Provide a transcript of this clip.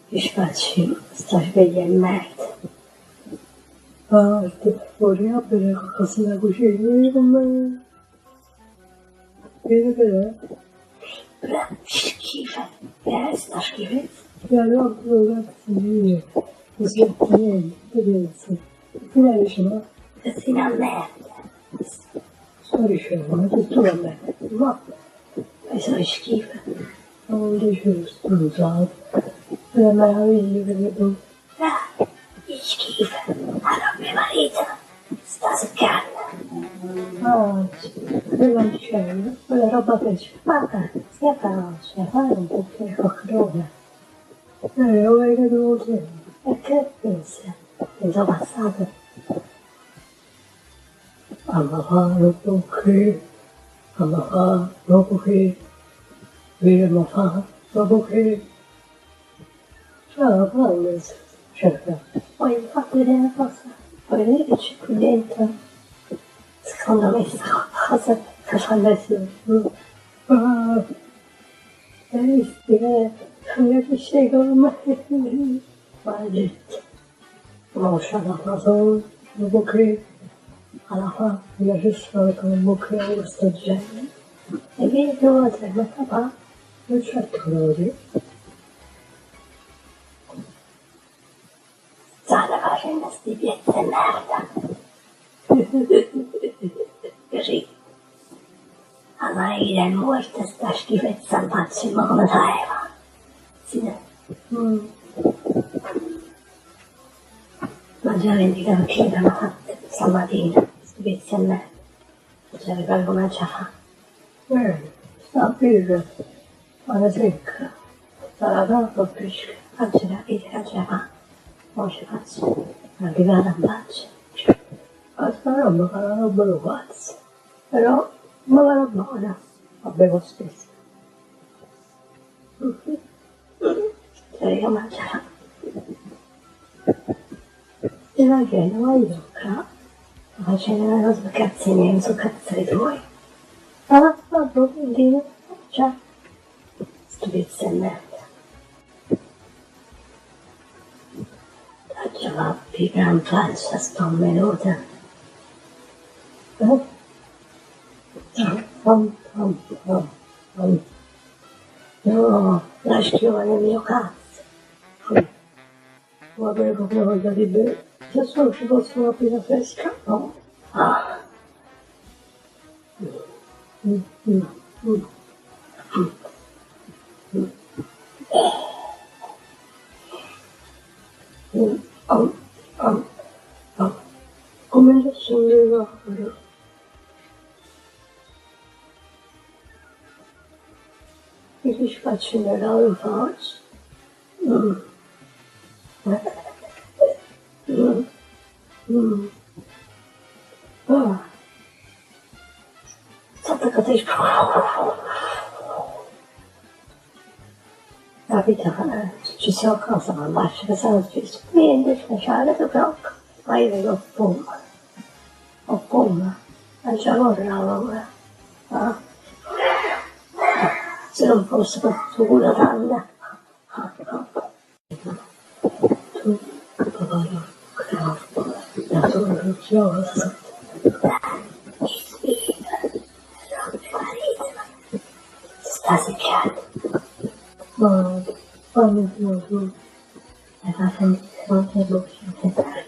Che sfaccimm, sta sveglia 'e merd. Ah, vorrei avere qualcosa da cucinare con me. Vieni per Schifo, sta schifezza. La roba ragazzi, non si mette niente, che pensi? Tu la dici ma? Sei una merda. Sto dicendo, ma tu a me, ma Mi sono schifo. Non dicevo stronzate, è una meraviglia che tu. Ah, che schifo. Allora mio marito sta seccando. Ah, quella dicendo, quella roba fresca. Ma sia facile, fare un po' più qualcosa. Ora che devo dire. E che pensi? Penso passato. Amma fa dopo che, amma fa dopo che, vedremo fa dopo che. Ce la fa adesso, certo. Voglio farti vedere una cosa? Vuoi vedere che c'è qui dentro? Secondo me sta cosa che fa adesso. Ah, che non capisci come maledetto. Ma ho la fa dopo che alla fa mi piace come creo questo genere. E vieni più volte, ma papà? Non certo che lo dico. Stanno facendo sti piezzi di merda. Così. Alla ira è morta sta schifezza in faccia, ma come sai va? Sì. Mangiare 24 chili abbiamo fatto stamattina, sti piezzi di merda. Non sai proprio come ce la fa. Sta birra, fa secca, sarà troppo fresca. Faccio la vita, che ce la fa. Ora ci faccio una pivata in faccia. Questa roba fa una roba da pazzo, però ma va buona, la bevo spesso. Cioè, io mangiare. E la gente, ma io qua, facendo una cosa per cazzi miei, non so cazzi tuoi. Ah, vabbè, quindi, cioè, sto pezzo di merda. Faccio la pigra in faccia, sto minuto. Eh? Pam, pam, pam, pam. No, la schiuma del mio cazzo. Va bene, come voglia di bere. Se solo ci fosse una birra fresca, no. Ah. Comincio a sollevare. Mi ci nella in faccia. Ah. Sotto che ti La vita ci sono cose, ma lascia che sono niente speciale proprio. Ma io vedo fuma. Ho fuma. Non c'è lavoro lavoro. Ah. Se non fosse per il tuo culo tanta. Tu, papà, la tua rocciosa. Sta seccando. Ma fammi più su. E fa sentire non c'è voce, non c'è